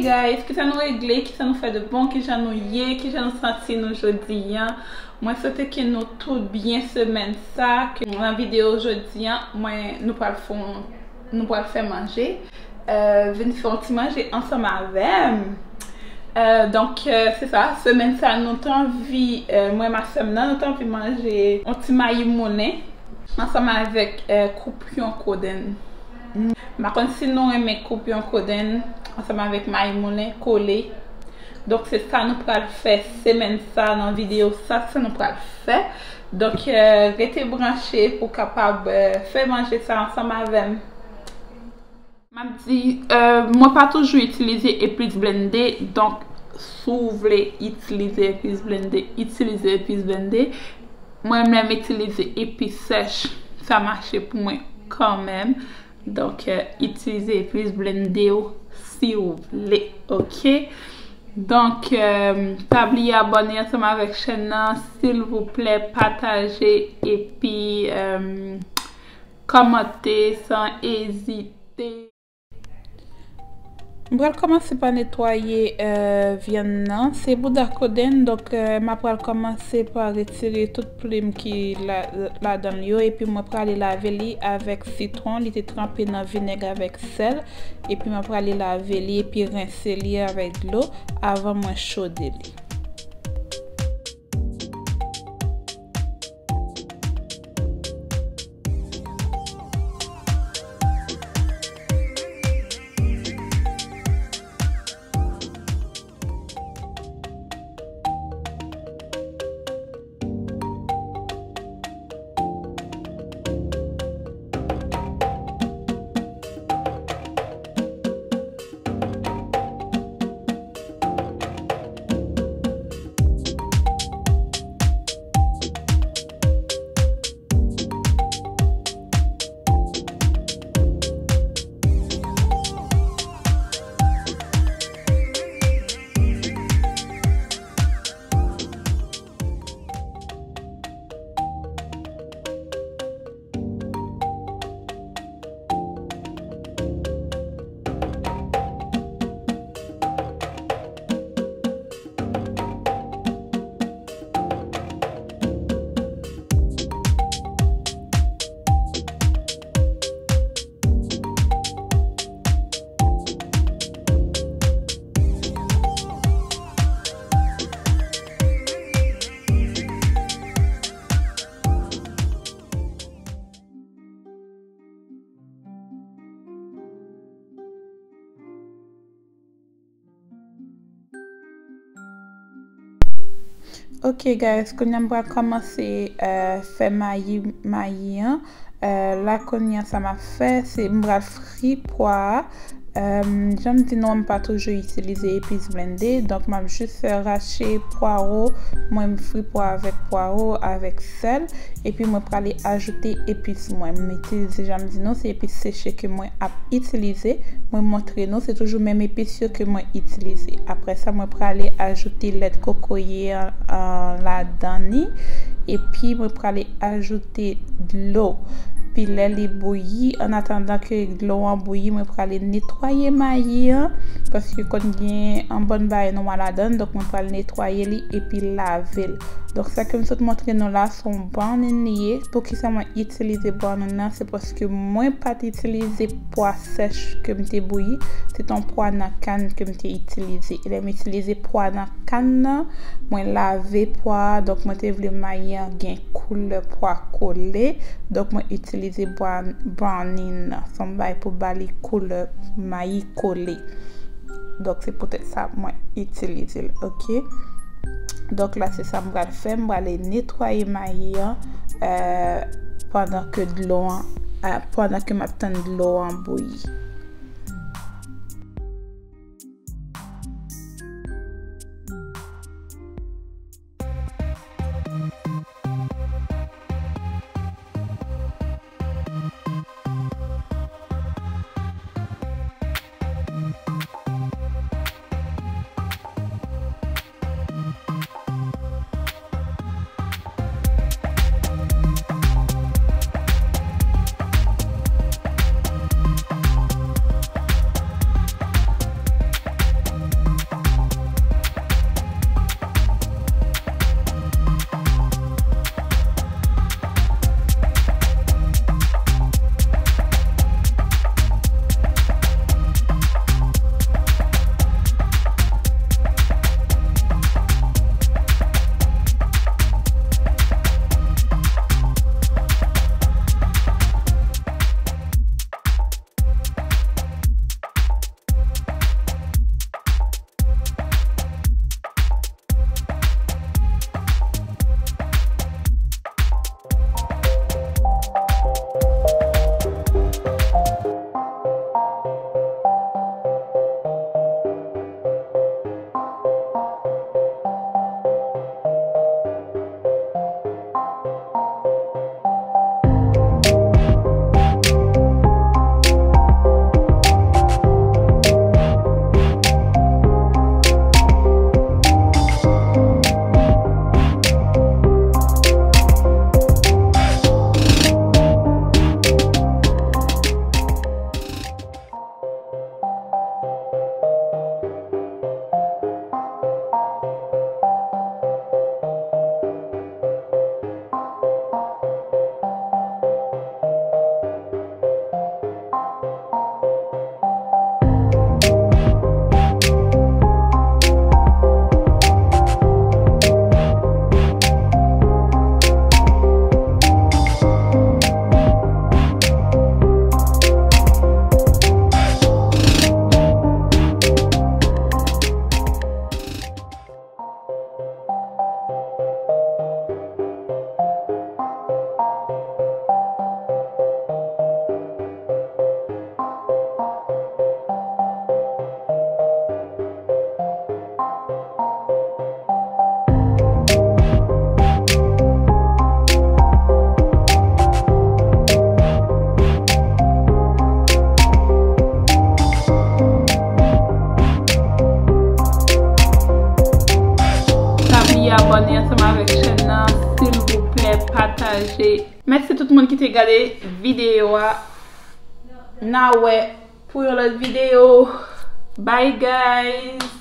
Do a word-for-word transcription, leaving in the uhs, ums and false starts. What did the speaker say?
Guys, kisa nou regle, kisa nou fè de bon, kijan nou ye, kijan nou santi nou jodi an. Mwen swete ke nou tout byen semèn sa, ke nan videyo jodi an, mwen, nou pral fè yon, nou pral fè manje. Euh, vin fè yon ti manje ansanm avè m. Euh, donk, euh, se sa, semèn sa, nou t anvi, euh, mwen, ma sè m nan, nou t anvi manje yon ti mayi moulen ansanm avèk, euh, koupyon kodenn. M pa konn si nou renmen koupyon kodenn ansanm avèk mayi moulen kole. Donk, se sa nou pral fè semèn sa nan videyo sa, sa nou pral fè. Donk, euh, rete branche pou kapab, euh, fè manje sa ansanm avè m. M ap di, euh, mwen pa toujou itilize epis blende, donk, si w vle itilize epis blende, itilize epis blende. Mwen menm itilize epis sèch, sa mache pou mwen kanmenm. Donk, euh, itilize epis blende w si w vle, oke? Donk, euh, pa bliye abòne ansanm avèk chèn nan, silvouplè, pataje epi, euh, kòmante san ezite. M pral kòmanse pa netwaye, euh, vyann nan. Se bouda kodenn, donk, euh, m ap pral kòmanse pa retire tout plim ki la, ladan l yo, epi mwen prale lave li avèk sitwon. Li te tranpe nan vinèg avèk sèl, epi mwen prale lave li, epi rense li avèk dlo avan mwen chode li. Ok, guys, kounye a m pral kòmanse, euh, fè mayi, mayi an. Euh, la, kounye a, sa m ap fè, se m pral fri pwa a. Euh, jan m di nou an, m pa toujou itilize epis blende, donk m ap jis fè rache pwawo. Mwen, m fri pwa avèk pwawo, avèk sèl. Epi mwen prale ajoute epis mwen. M itilize, jan m di nou, se epis seche ke mwen ap itilize. Mwen montre nou, se toujou menm epis yo ke mwen itilize. Apre sa, mwen prale ajoute lèt kokoye an, an ladan li. Epi mwen prale ajoute dlo. Pi lè li bouyi, an atandan ke dlo an bouyi, mwen prale netwaye mayi an, paske konn gen yon bann bagay nwa ladan, donk mwen pral netwaye li epi lave l. Donk, sa ke m sot montre nou la, se yon browning li ye. Poukisa mwen itilize browning nan? Se paske mwen pa t itilize pwa sèch ke m te bouyi. Se t yon pwa nan kann ke m te itilize. E lè m itilize pwa nan kann nan, mwen lave pwa a. Donk, mwen te vle mayi an gen koulè pwa kole. Donk, mwen itilize brown-, browning nan. Se yon bagay pou ba li koulè mayi kole. Donk, se poutèt sa mwen itilize l, ok? Donk, la, se sa m pral fè. M prale netwaye mayi an, euh, pandan ke dlo an, euh, pandan ke m ap tann dlo an bouyi. Abòne ansanm avèk chèn nan, silvouplè, pataje. Mèsi tout moun ki te gade videyo a. N a wè pou yon lòt videyo. Bye, guys.